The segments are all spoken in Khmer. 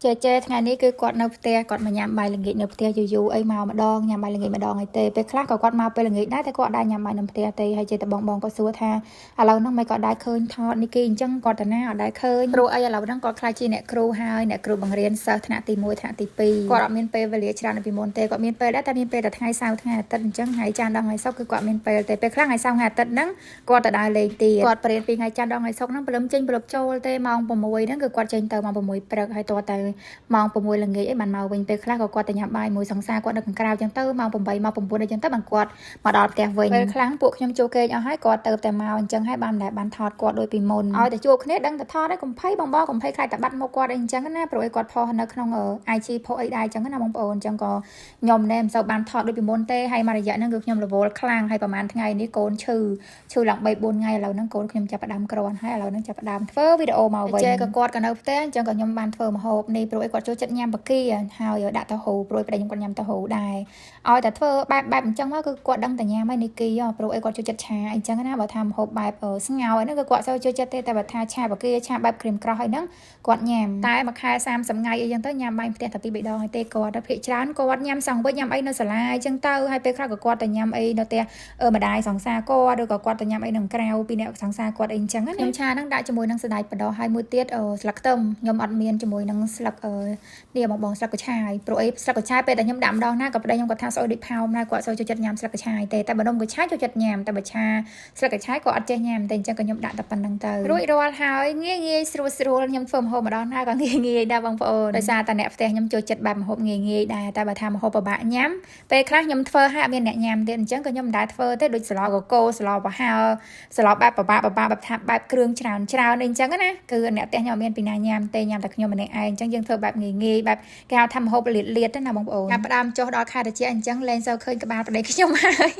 ចេចេថ្ងៃនេះគឺគាត់នៅផ្ទះគាត់មកញ៉ាំបាយល្ងាចនៅផ្ទះយូរយូរអីមកម្ដងញ៉ាំបាយល្ងាចម្ដងអីទេពេលខ្លះក៏គាត់មកពេលល្ងាចដែរតែគាត់ដែរញ៉ាំបាយនៅផ្ទះទេហើយចេះតែបងបងគាត់សួរថាឥឡូវហ្នឹងមិនគាត់ដែរឃើញថតនេះគេអញ្ចឹងគាត់តាណាអត់ដែរឃើញព្រោះអីឥឡូវហ្នឹងគាត់ខ្លាចជាអ្នកគ្រូហើយអ្នកគ្រូបង្រៀនសិស្សថ្នាក់ទី1ថ្នាក់ទី2គាត់អត់មានពេលវេលាច្រើនដូចពីមុនទេគាត់មានពេលដែរតែមានពេលតែថ្ងៃសៅរ៍ថ្ងៃអាទិត្យអញ្ចឹងថ្ងៃច័ន្ទដល់ថ្ងៃសុក្រគឺគាត់មានពេលទេពេលខ្លះថ្ងៃសៅរ៍ថ្ងៃអាទិត្យហ្នឹងគាត់ទៅដើរលេងទៀតគាត់បរៀនពីថ្ងៃច័ន្ទដល់ថ្ងៃសុក្រហ្នឹងព្រលឹមចេញព្រលប់ចូលទេម៉ោង6ហ្នឹងគឺគាត់ចេញទៅម៉ោង6ព្រឹកហើយតទៅម៉ោង6ល្ងាចអីបានមកវិញពេលខ្លះក៏គាត់ទៅញ៉ាំបាយមួយសង្សារគាត់នៅខាងក្រៅអញ្ចឹងទៅម៉ោង8ម៉ោង9អីចឹងទៅបានគាត់មកដល់ផ្ទះវិញពេលខ្លះពួកខ្ញុំចូលគេងអស់ហើយគាត់ទៅតែមកអញ្ចឹងហើយបានតែបានថតគាត់ដូចពីមុនឲ្យតែជួបគ្នាដឹងតែថតហើយកុំភ័យបងបងកុំភ័យខ្លាចតែបាត់មុខគាត់អីអញ្ចឹងណាព្រោះអីគាត់ផុសនៅក្នុង IG ផុសអីដែរអញ្ចឹងណាបងប្អូនអញ្ចឹងក៏ខ្ញុំណែមិនសូវបានថតដូចពីមុនទេហើយមួយរយៈហ្នឹងគឺខ្ញុំរវល់ខ្លាំងហើយប្រហែលថ្ងៃនេះកូនឈឺឈឺឡើង3 4ថ្ងៃឥឡូវហ្នឹងកូនខ្ញុំចាប់ផ្ដើមក្រាន់ហើយឥឡូវហ្នឹងចាប់ផ្ដើមធ្វើវីដេអូមកវិញចេក៏គាត់ក៏នៅផ្ទះអញ្ចឹងក៏ខ្ញុំបានធ្វើម្ហូបនេះព្រោះអីគាត់ចូលចិត្តញ៉ាំបង្គាហើយដាក់ទៅហូព្រោះប្តីខ្ញុំគាត់ញ៉ាំទៅហូដែរឲ្យតែធ្វើបែបបែបអញ្ចឹងមកគឺគាត់ដឹងតែញ៉ាំហើយនេះគីព្រោះអីគាត់ចូលចិត្តឆាអញ្ចឹងណាបើថាម្ហូបបែបស្ងោរហ្នឹងគឺគាត់សូវចូលចិត្តទេតែបើថាឆាបង្គាឆាបែបក្រៀមក្រោះអីហ្នឹងគាត់ញ៉ាំតែមួយខែ30ថ្ងៃអីចឹងទៅញ៉ាំបាយផ្ទះតែពីរបីដងហើយទេគាត់តែភាគច្រើនគាត់ញ៉ាំសង់វិចញ៉ាំអីនៅសាលាអញ្ចឹងទៅហើយពេលខ្លះក៏គាត់ទៅញ៉ាំអីនៅផ្ទះម្ដាយសង្សារគាត់ឬក៏គាត់ទៅញ៉ាំអីនឹងក្រៅពីអ្នកសង្សារគាត់អីអញ្ចឹងណាខ្ញុំឆាហ្នឹងដាក់ជាមួយនឹងសណ្តែកបណ្ដោះហើយមួយទៀតស្លឹកខ្ទឹមខ្ញុំអត់មានជាមួយនឹងស្លឹកនេះបងបងស្លឹកកឆាយព្រោះអីស្លឹកកឆាយពេលតែខ្ញុំដាក់ម្ដងណាក៏ប្តីខ្ញុំគាត់ថាស្អុយដូចផោមដែរគាត់សូវចូលចិត្តញ៉ាំស្លឹកកឆាយទេតែបើនំកឆាយចូលចិត្តញ៉ាំតែបើឆាស្លឹកកឆាយក៏អត់ចេះញ៉ាំទេអញ្ចឹងក៏ខ្ញុំដាក់តែប៉ុណ្្នឹងទៅរួចរាល់ហើយងាយងាយស្រួលស្រួលខ្ញុំធ្វើម្ហូបម្ដងណាក៏ងាយងាយដែរបងប្អូនដោយសារតែអ្នកផ្ទះខ្ញុំចូលចិត្តបែបម្ហូបងាយងាយដែរតែបើថាម្ហូបពិបាកញ៉ាំពេលខ្លះខ្ញុំធ្វើហើយអត់មានអ្នកញ៉ាំទៀតអញ្ចឹងក៏ខ្ញុំមិនដែលធ្វើទេដូចស្លកកូស្លប្រហើស្លបែបពិបាកពិបាកបែបថាបែបគ្រឿងច្រើនច្រើនអីអញ្ចឹងណាគឺអ្នកផ្ទះខ្ញុំអត់មានពីណាញ៉ាំទេញ៉ាំតែខ្ញុំម្នាក់ឯងអញ្ចឹងយើងធ្វើបែបងាយងាយបែបគេហៅថាម្ហូបលៀតលៀតណាបងប្អូនចាប់ផ្ដើមចុះដល់ខែត្រជាក់អញ្ចឹងលែងសូវឃើញក្បាលប្តីខ្ញុំហើយ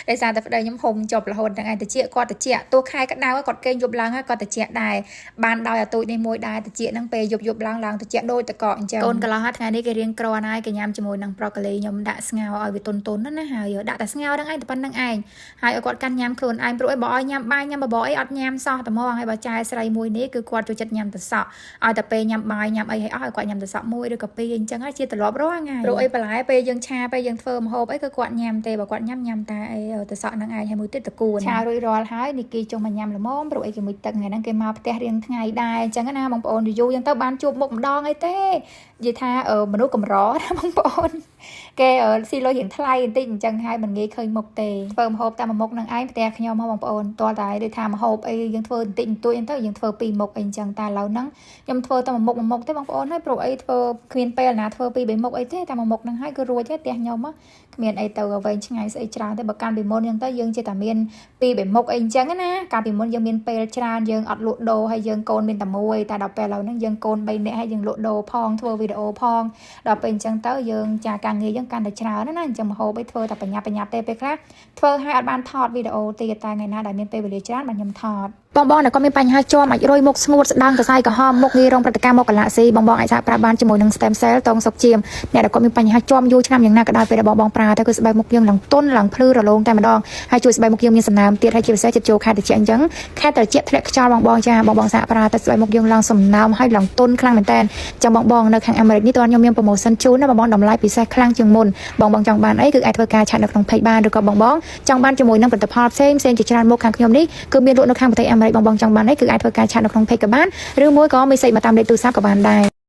ដោយសារតែប្តីខ្ញុំហុំជាប់រហូតហ្នឹងឯងត្រជាគាត់ត្រជាទោះខែក្តៅគាត់គេងយប់ឡើងគាត់ត្រជាដែរបានដោយអាទូចនេះមួយដែរត្រជាហ្នឹងពេលយប់យប់ឡើងឡើងត្រជាដូចតកកអញ្ចឹងកូនកន្លោះថ្ងៃនេះគេរៀងក្រហើយគេញ៉ាំជាមួយនឹងប្រូកូលីខ្ញុំដាក់ស្ងោរឲ្យវាតុនតុនណាហើយដាក់តែស្ងោរហ្នឹងឯងតែប៉ុណ្្នឹងឯងហើយឲ្យគាត់កាន់ញ៉ាំខ្លួនឯងព្រោះអីបើឲ្យញ៉ាំបាយញ៉ាំបបរអីអត់ញ៉ាំសោះតែហ្មងហើយបើចែស្រីមួយនេះគឺគាត់ចូលចិត្តញ៉ាំទឹកសក់ឲ្យតែពេលញ៉ាំបាយញ៉ាំអីឲ្យអស់ឲ្យគាត់ញ៉ាំទឹកសក់មួយឬក៏ពីរអញ្ចឹងហើយជាទម្លាប់រាល់ថ្ងៃព្រោះអីបន្លែពេលយើងឆាពេលយើងធ្វើម្ហូបអីគឺគាត់ញ៉ាំទេបើគាត់ញ៉ាំញ៉ាំតែអីទឹកសក់ហ្នឹងឯងហើយមួយទៀតតកួនឆារួចរាល់ហើយនេះគេចុះមកញ៉ាំល្មមព្រោះអីគេមួយទឹកថ្ងៃហ្នឹងគេមកផ្ទះរៀងថ្ងៃដែរអញ្ចឹងណាបងប្អូនយូរអញ្ចឹងទៅបានជួបមុខម្ដងអីទេនិយាយថាមនុស្សកម្រណាបងប្អូនគេស៊ីលុយរៀងថ្លៃបន្តិចអញ្ចឹងហើយមិនងាយឃើញមុខទេធ្វើម្ហូបតាមមុខនឹងឯងផ្ទះខ្ញុំហ៎បងប្អូនតោះតែដូចថាម្ហូបអីយើងធ្វើបន្តិចបន្តួចអញ្ចឹងទៅយើងធ្វើពីរមុខអីអញ្ចឹងតែឥឡូវហ្នឹងខ្ញុំធ្វើតែមួយមុខមួយមុខទេបងប្អូនហើយព្រោះអីធ្វើគ្មានពេលណាធ្វើពីរបីមុខអីទេតែមួយមុខហ្នឹងហើយគឺរួចទេផ្ទះខ្ញុំគ្មានអីទៅវែងឆ្ងាយស្អីច្រើនទេបើកាលពីមុនអញ្ចឹងទៅយើងចេះតែមានពីរបីមុខអីអញ្ចឹងណាកាលពីមុនយើងមានពេលច្រើនយើងអត់លក់ដូរហើយយើងកូនមានតែមួយតែដល់ពេលឥឡូវហ្នឹងយើងកូន3នាក់ហើយយើងលក់ដូរផងធ្វើវីដេអូផងដល់ពេលអញ្ចឹងទៅយើងចាការងារយើងកាន់តែច្រើនណាអញ្ចឹងម្ហូបអីធ្វើតែបញ្ញាប់បញ្ញាប់ទេពេលខ្លះធ្វើឲ្យអត់បានថតវីដេអូទៀតតែថ្ងៃណាដែលមានពេលវេលាច្រើនបានខ្ញុំថតបងបងដែលគាត់មានបញ្ហាជាំអាចរុយមុខស្ងួតស្ដាងសរសៃក្រហមមុខងាយរងប្រតិកម្មមកកាឡាស៊ីបងបងអាចសហប្រាបានជាមួយនឹង stem cell តងសុកជាមអ្នកដែលគាត់មានបញ្ហាជាំយូរឆ្នាំយ៉ាងណាក៏ដោយពេលដែលបងបងប្រើទៅគឺស្បែកមុខយើងឡើងទន់ឡើងភ្លឺរលោងតែម្ដងហើយជួយស្បែកមុខយើងមានសំណើមទៀតហើយជាពិសេសចិត្តចូលខែត្រជាក់អញ្ចឹងខែត្រជាក់ធ្លាក់ខ្យល់បងបងចាបងបងសហប្រើទៅស្បែកមុខយើងឡើងសំណើមហើយឡើងទន់ខ្លាំងមែនតើចឹងបងបងនៅខាងអាមេរិកនេះតើខ្ញុំមាន promotion ជូនណាបងបងតម្លៃពិសេសខ្លាំងជាងមុនបងបងចង់បានអីគឺអាចធ្វើការ chat នៅក្នុង page បានឬក៏បងបងចង់បានជាមួយនឹងផលិតផលផ្សេងផ្សេងជាច្រើនមុខខាងខ្ញុំនេះគឺមានលក់នៅខាងប្រទេសអាមេរិកបងបងចង់បានអីគឺអាចធ្វើការ chat នៅក្នុង page ក៏បានឬមួយក៏ message មកតាមលេខទូរស័ព្ទក៏បានដែរ។